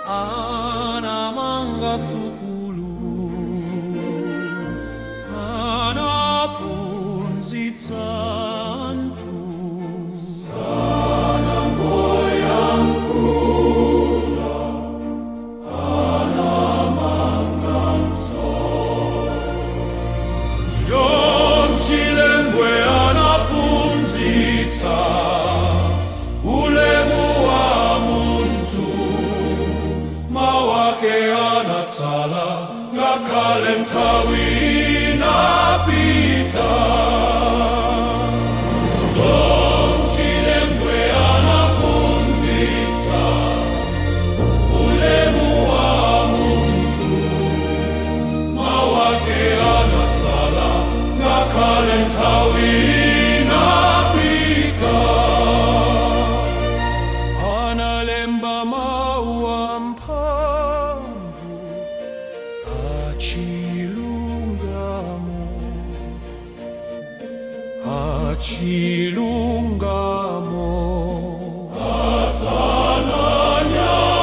Anamanga sukulu, anaphunzitsa anthu. Sanangoyankhula, anamanganso. John Chilembwe anaphunzitsa ulemu wa munthu. Mawu ake anatsala ngakhale nthawi inapita. John Chilembwe anaphunzitsa ulemu wa munthu. Mawu ake anatsala ngakhale nthawi inapita. Analemba mawu amphamvu achilungamo, achilungamo.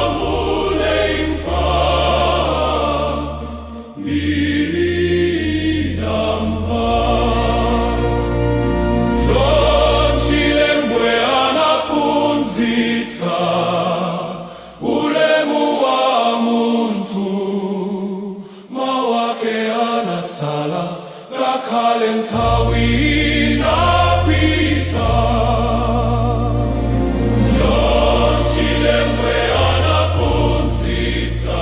Asananyamule imfa, mbiri idamva. John Chilembwe anaphunzitsa ulemu wa munthu. Mawu ake anatsala ngakhale nthawi inapita. John Chilembwe anaphunzitsa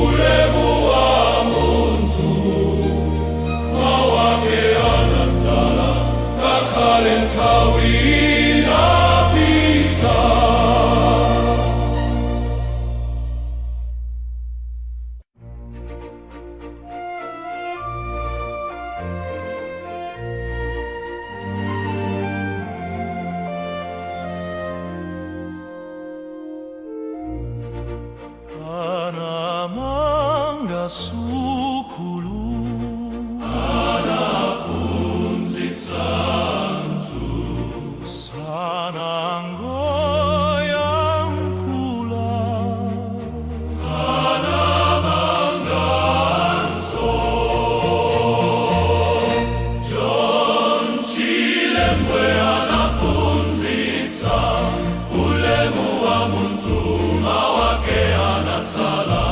ulemu wa munthu. Mawu ake anatsala ngakhale nthawi inapita. Anamanga sukulu, Anaphunzitsa anthu. Sanangoyankhula, Anamanganso. John Chilembwe anaphunzitsa ulemu wa munthu. Mawu ake anatsala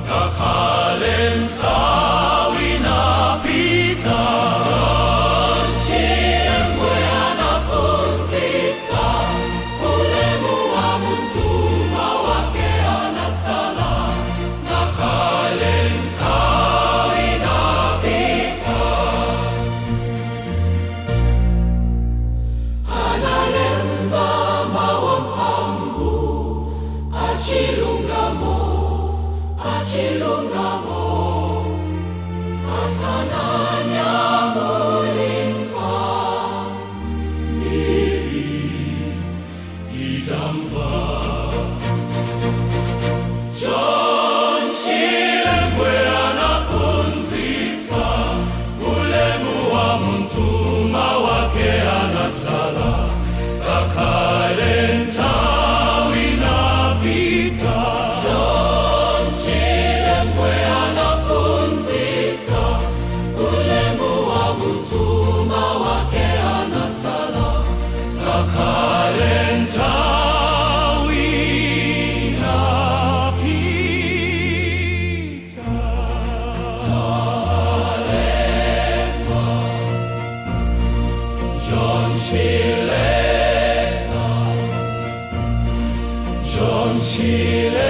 ngakhale nthawi inapita. John Chilembwe anaphunzitsa ulemu wa munthu. Mawu ake anatsala ngakhale nthawi inapita. Analemba mawu amphamvu achilungamo, achilungamo. Asananyamule imfa, mbiri idamva. John Chilembwe anaphunzitsa ulemu wa munthu. Mawu ake anatsala ngakhale nthawi inapita. John Chilembwe anaphunzitsa ulemu wa munthu. Mawu ake anatsala ngakhale nthawi inapita. Talemba John Chilembwe, John Chilembwe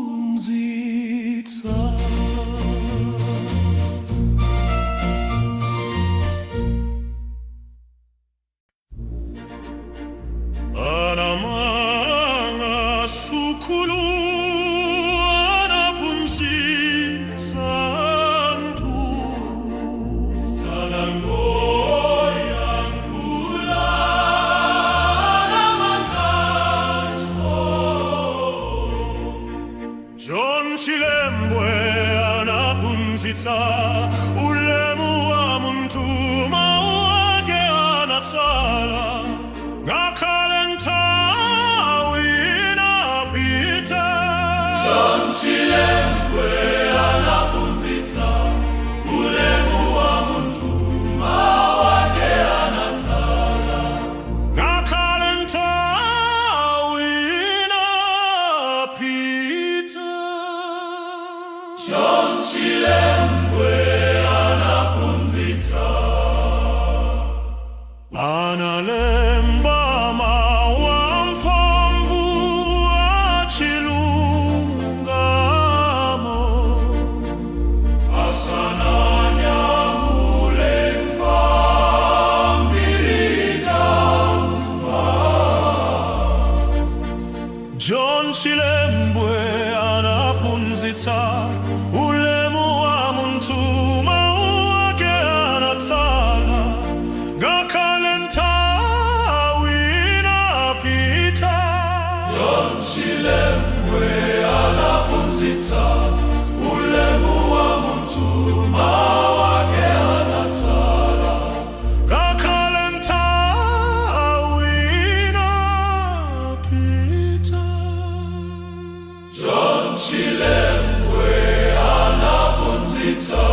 anaphunzitsa. Anamanga sukulu, anaphunzitsa anthu. Sanangoyankhula, anamanganso. John Chilembwe. anaphunzitsa ulemu wa munthu, mawu ake anatsala ngakhale nthawi inapita. John Chilembwe anaphunzitsa ulemu wa munthu, mawu ake anatsala ngakhale nthawi inapita. John Chilembwe anaphunzitsa. Analemba mawu amphamvu achilungamo Asananyamule imfa, mbiri idamva. John Chilembwe anaphunzitsa ulemu wa munthu, mawu ake anatsala ngakhale nthawi inapita. John Chilembwe anaphunzitsa ulemu wa munthu, mawu ake anatsala ngakhale nthawi inapita. John Chilembwe anaphunzitsa.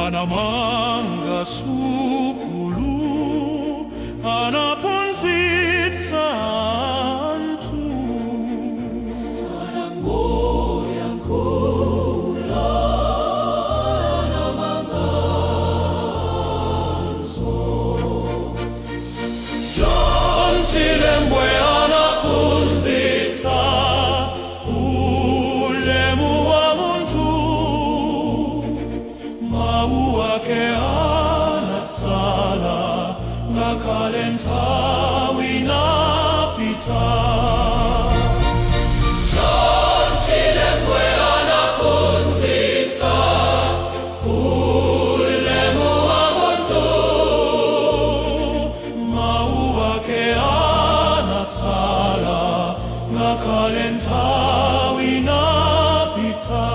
Anamanga sukulu, anaphunzitsa anthu. Sanangoyankhula, anamanganso. John Chilembwe anaphunzitsa ulemu wa munthu, mawu ake anatsala ngakhale nthawi inapita. John Chilembwe anaphunzitsa ulemu wa munthu, mawu ake anatsala ngakhale nthawi inapita.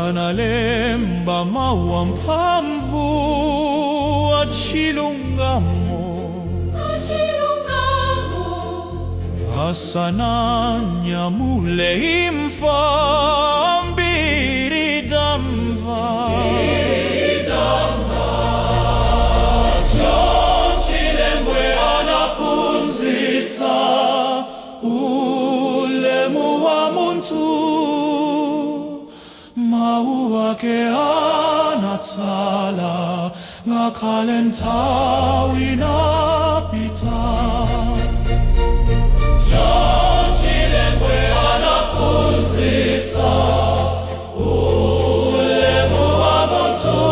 Analemba mawu amphamvu achilungamo asananyamule imfa, mbiri idamva. John Chilembwe anaphunzitsa ulemu wa munthu, mawu ake anatsala ngakhale nthawi inapita. John Chilembwe anaphunzitsa ulemu wa munthu,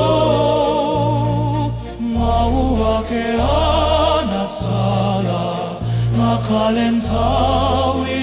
mawu ake anatsala ngakhale nthawi.